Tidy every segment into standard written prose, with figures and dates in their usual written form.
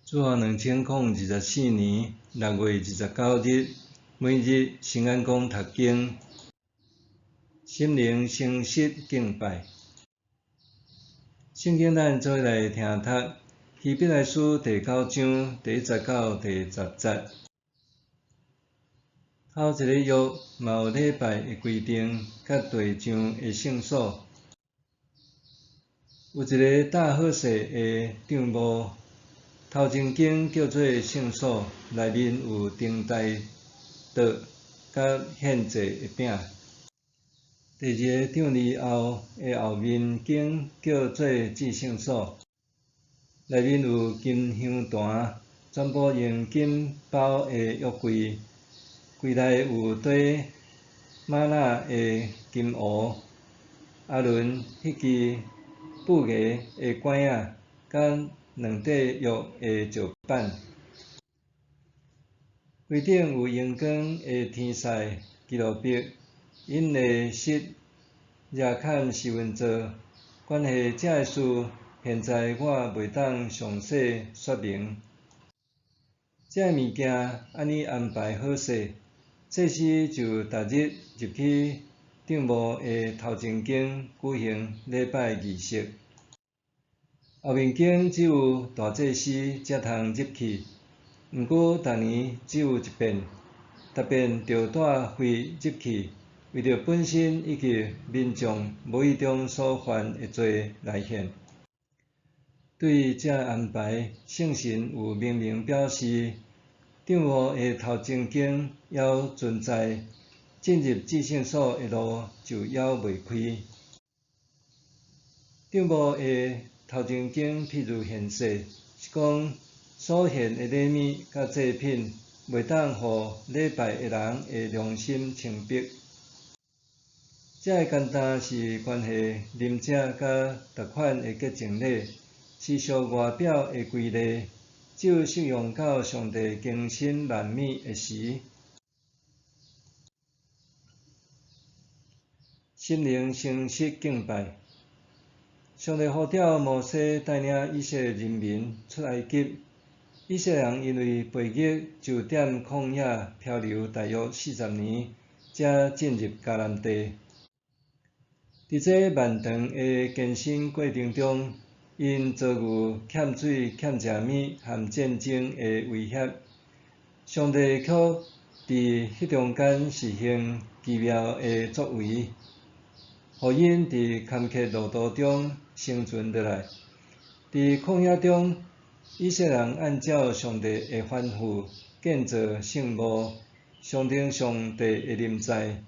主後2024年6月29日，每日新眼光讀經，心靈誠實敬拜。聖經咱做伙來聽讀希伯來書第九章第一節到第十節。頭一個約嘛有禮拜的規定，佮地上的聖所。有一个搭好勢的帳幕，頭前間叫做聖所，內面有燈台桌佮獻祭的餅。第二个帳籬後的後面間叫做至聖所，內面有金香壇，全部用金包的約櫃，櫃內有綴瑪納的金壺，亞倫彼支布藝的拐仔，佮兩塊約的石板。櫃頂有熒光的天使基路伯，𪜶的室耶坎施恩座。關係這个事，現在我袂當詳細說明。這个物件按呢安排好勢，祭司就逐日入去帳幕的頭前間舉行禮拜儀式。後面間只有大祭司才通入去，毋過逐年只有一遍，逐遍著帶血入去，為著本身以及民眾無意中所犯的罪來獻。對這安排，聖神有明明表示，帳幕的頭前間猶存在，進入至聖所的路就猶未開。帳幕的頭前間譬如現世，是講所獻的禮物佮祭品，袂當予禮拜的人的良心清白。這个簡單是關係啉食佮逐款的潔淨禮，是屬外表的規例，只有適用到上帝更新萬物的時。心靈誠實敬拜。上帝呼召摩西帶領以色列人民出埃及。以色列人因為背逆，就踮曠野漂流大約四十年，才進入迦南地。佇這漫長的艱辛過程中，𪜶遭遇欠水、欠食物和戰爭的威脅。上帝卻佇彼中間實行奇妙的作為，予𪜶佇坎坷路途中生存落來。佇曠野中，以色列人按照上帝的吩咐建造聖幕，象徵上帝的臨在。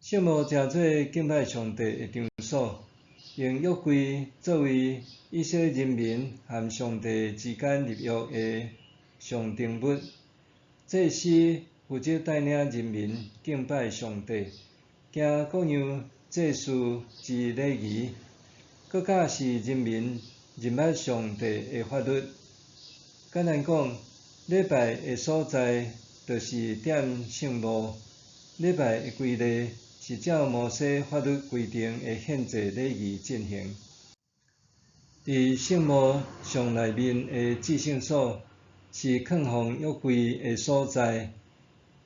聖幕成做敬拜上帝的場所，用約櫃作為以色列人民和上帝之間立約的象徵物。祭司負責帶領人民敬拜上帝，行各樣祭祀之禮儀，閣教示人民認捌上帝的法律。簡單講，禮拜的所在就是踮聖幕。禮拜的規例是照摩西法律規定的獻祭禮儀進行。佇聖幕上內面的至聖所是囥放約櫃的所在。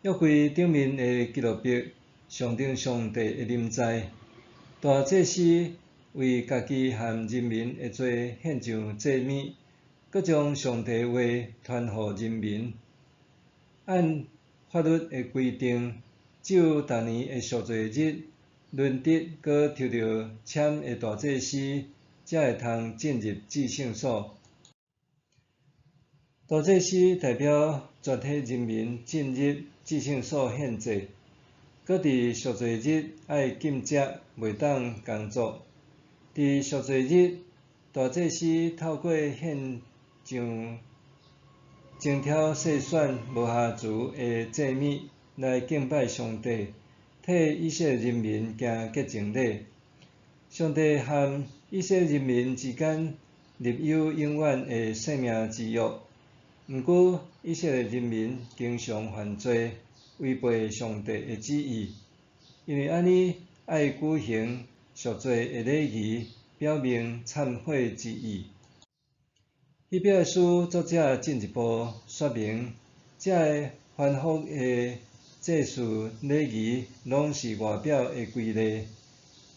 約櫃頂面的基路伯象徵上帝的臨在。大祭司為家己和人民的罪獻上祭物，閣將上帝話傳予人民。按法律的規定，只有逐年的贖罪日，輪值閣抽著籤的大祭司，才會通進入至聖所。大祭司代表全體人民進入至聖所獻祭，閣佇贖罪日愛禁食，袂當工作。佇贖罪日，大祭司透過獻上精挑細選、無瑕疵的祭物來敬拜上帝，替以色列人民行潔淨禮。上帝和以色列人民之間立有永遠的生命之約。毋過，以色列人民經常犯罪，違背上帝的旨意。因為按呢，愛舉行贖罪的禮儀，表明懺悔之意。希伯來書作者進一步說明，這个繁複的祭祀禮儀攏是外表的規例，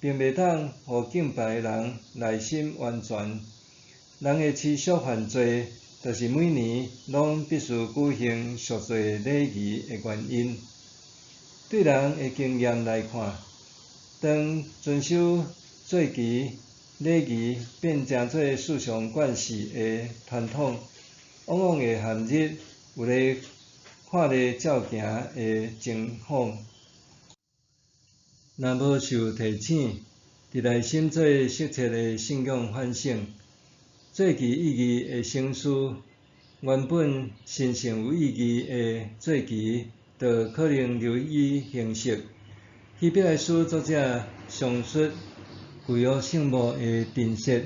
並袂當予敬拜的人內心完全。人會持續犯罪，就是每年攏必須舉行贖罪禮儀的原因。對人的經驗來看，當遵守祭期禮儀變成做司常慣勢的傳統，往往會陷入有咧看咧照行的情況。若無受提醒，佇內心做適切的信仰反省，祭期意義的省思，原本神聖有意義的祭期，就可能流於形式。希伯來書作者詳述舊約聖幕的陳設、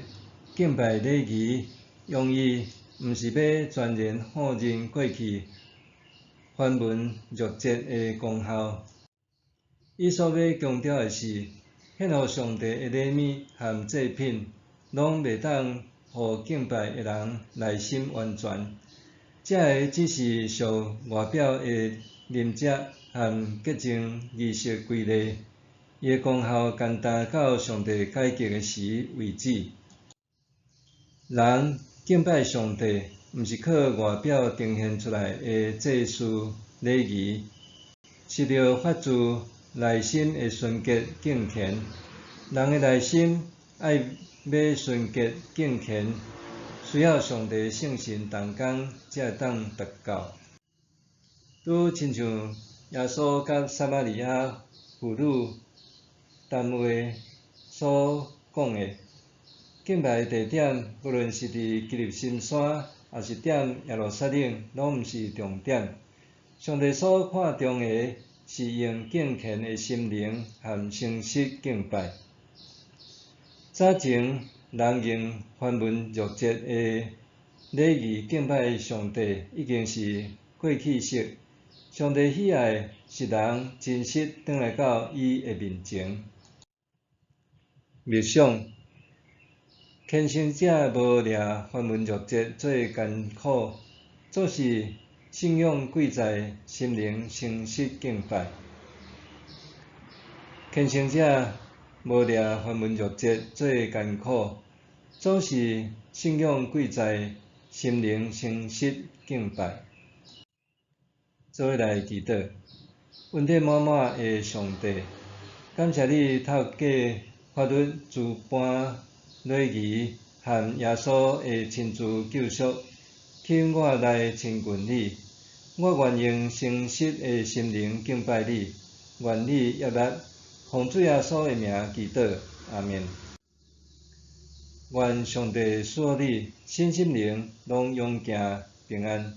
敬拜禮儀，用意毋是欲全然否認過去繁文縟節的功效。伊所欲強調的是，獻予上帝的禮物和祭品，攏袂當予敬拜的人內心完全。這个只是屬外表的啉食和潔淨儀式規例，伊的功效干焦到上帝改革的時為止。人敬拜上帝，毋是靠外表呈現出來的祭祀禮儀，是著發自內心的純潔敬虔。人的內心愛欲純潔敬虔，需要上帝聖神同工才會當達到。拄親像耶穌佮撒瑪利亞婦女談話所講的，敬拜的地點，無論是佇基利心山，抑是踮耶路撒冷，攏毋是重點。上帝所看重的是用敬虔的心靈和誠實敬拜。早前人用繁文縟節的禮儀敬拜上帝，已經是過去式。上帝喜愛的是人真實轉來到伊的面前。默想，虔誠者無掠繁文縟節做艱苦，總是信仰貴在心靈誠實敬拜。虔誠者無掠繁文縟節做艱苦，總是信仰貴在心靈誠實敬拜。做伙來祈禱，恩典滿滿的上帝，感謝你透過法律諸般禮儀和耶穌的親自救贖，吸引我來親近你。我願用誠實的心靈敬拜你，願你悅納，奉主耶穌的名祈禱，阿們。願上帝賜予你身心靈攏勇健平安。